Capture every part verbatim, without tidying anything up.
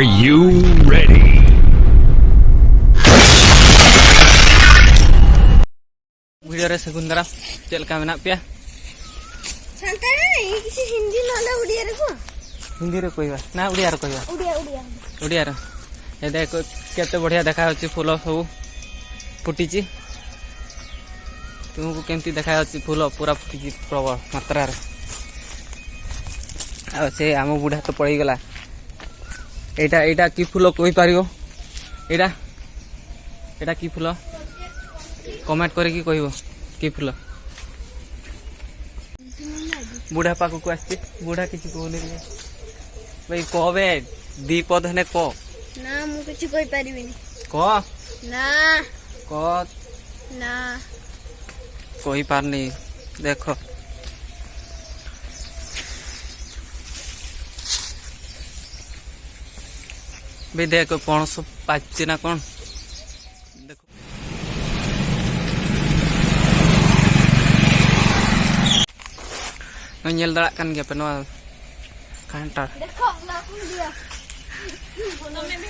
Are you ready? Video ᱨᱮ ᱥᱟᱹᱜᱩᱱ ᱫᱟᱨᱟᱢ᱾ ᱪᱮᱫ ᱞᱮᱠᱟ ᱢᱮᱱᱟᱜ ᱯᱮᱭᱟ? ᱥᱟᱱᱛᱟᱲᱤ ᱨᱮ ᱠᱤᱪᱷᱩ ᱦᱤᱱᱫᱤ ᱱᱚᱰᱮ ᱩᱲᱤᱭᱟ ᱨᱮᱠᱚ। ହିନ୍ଦୀରେ କହିବା ନା ଓଡ଼ିଆରେ କହିବା? ଓଡ଼ିଆ ଓଡ଼ିଆ। ଓଡ଼ିଆରେ। ଏ ଦେଖ କେତେ ବଢ଼ିଆ ଦେଖାଯାଉଛି ଫୁଲ ସବୁ ଫୁଟିଛି। ତୁମକୁ କେମିତି ଦେଖାଯାଉଛି ଫୁଲ ପୁରା ଫୁଟିଛି ପ୍ରବଳ ମାତ୍ରାରେ। ଆଉ ସେ ଆମ ବୁଢ଼ା ତ ପଳେଇଗଲା। ଏଇଟା ଏଇଟା କି ଫୁଲ କହିପାରିବ? ଏଇଟା ଏଇଟା କି ଫୁଲ? କମେଣ୍ଟ କରିକି କହିବ କି ଫୁଲ। ବୁଢ଼ା ପାଖକୁ ଆସିଛି, ବୁଢ଼ା କିଛି କହୁନି। ଭାଇ କହ ବେ, ଦି ପଦ ହେଲେ କହ। ନା, ମୁଁ କିଛି କହିପାରିବିନି। କହ। ନା। କହ। ନା। କହିପାରୁନି। ଦେଖ। ବେ ଦେଖ ପଣସ ପାଚୁଛି ନା କଣ? ଦେଖ। ᱱᱚᱜᱼᱚᱭ ᱧᱮᱞ ᱫᱟᱲᱮᱭᱟᱜ ᱠᱟᱱ ᱜᱮᱭᱟ ᱯᱮ ᱱᱚᱣᱟ ᱠᱟᱱᱴᱷᱟᱲ।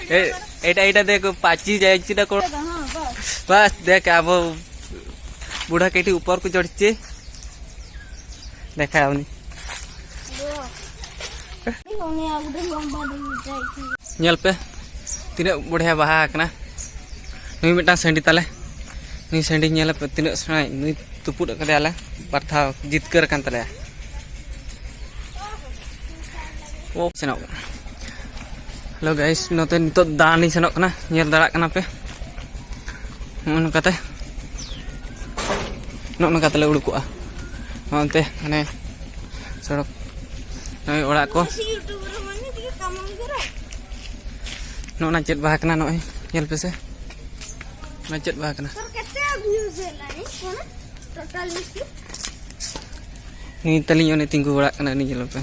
ᱮ, ᱮᱴᱟ ᱮᱴᱟ ᱫᱮᱠᱷ ᱯᱟᱪᱤ ᱡᱟᱭᱪᱤ ᱫᱟ ᱠᱚ। ᱵᱟᱥ ᱫᱮᱠᱷ ᱟᱵᱚ ᱵᱩᱲᱦᱟ ᱠᱟᱹᱴᱤᱡ ᱩᱯᱚᱨ ᱠᱚ ᱪᱚᱲᱪᱮ ᱫᱮᱠᱷᱟ ᱩᱱᱤ। ᱧᱮᱞ ᱯᱮ ᱛᱤᱱᱟᱹᱜ ᱵᱚᱲᱦᱮ ᱵᱟᱦᱟ ᱟᱠᱟᱱᱟ। ᱱᱩᱭ ᱢᱤᱫᱴᱟᱝ ᱥᱟᱺᱰᱤ ᱛᱟᱞᱮ, ᱱᱩᱭ ᱥᱟᱺᱰᱤ ᱧᱮᱞ ᱯᱮ ᱛᱤᱱᱟᱹᱜ ᱥᱮᱬᱟᱭ, ᱱᱩᱭ ᱛᱩᱯᱩᱫ ᱟᱠᱟᱫᱮᱭᱟᱞᱮ, ᱵᱟᱨ ᱫᱷᱟᱣ ᱡᱤᱛᱠᱟᱹᱨ ᱟᱠᱟᱱ ᱛᱟᱞᱮᱭᱟ। ᱳ, ᱥᱮᱱᱚᱜ ᱠᱟᱱᱟ। ᱦᱮᱞᱳ ᱜᱟᱭᱤᱥ, ᱱᱚᱛᱮ ᱱᱤᱛᱚᱜ ᱫᱟᱬᱟᱱᱤᱧ ᱥᱮᱱᱚᱜ ᱠᱟᱱᱟ, ᱧᱮᱞ ᱫᱟᱲᱮᱭᱟᱜ ᱠᱟᱱᱟ ᱯᱮ। ᱱᱚᱜᱼᱚ ᱱᱚᱝᱠᱟᱛᱮ, ᱱᱚᱜᱼᱚ ᱱᱚᱝᱠᱟ ᱛᱮᱞᱮ ᱩᱰᱩᱠᱚᱜᱼᱟ᱾ ᱱᱚᱜᱼᱚᱱᱛᱮ ᱦᱟᱱᱮ ᱥᱚᱲᱚᱠ, ᱱᱚᱜᱼᱚᱭ ᱚᱲᱟᱜ ᱠᱚ᱾ ᱱᱚᱜᱼᱚ ᱱᱟ ᱪᱮᱫ ᱵᱟᱦᱟ ᱠᱟᱱᱟ? ᱱᱚᱜᱼᱚᱭ ᱧᱮᱞ ᱯᱮᱥᱮ, ᱱᱚᱣᱟ ᱪᱮᱫ ᱵᱟᱦᱟ ᱠᱟᱱᱟ? ᱱᱩᱭ ᱛᱟᱹᱞᱤᱧ ᱩᱱᱤ ᱛᱤᱸᱜᱩ ᱵᱟᱲᱟᱜ ᱠᱟᱱᱟ, ᱩᱱᱤ ᱧᱮᱞ ᱯᱮ᱾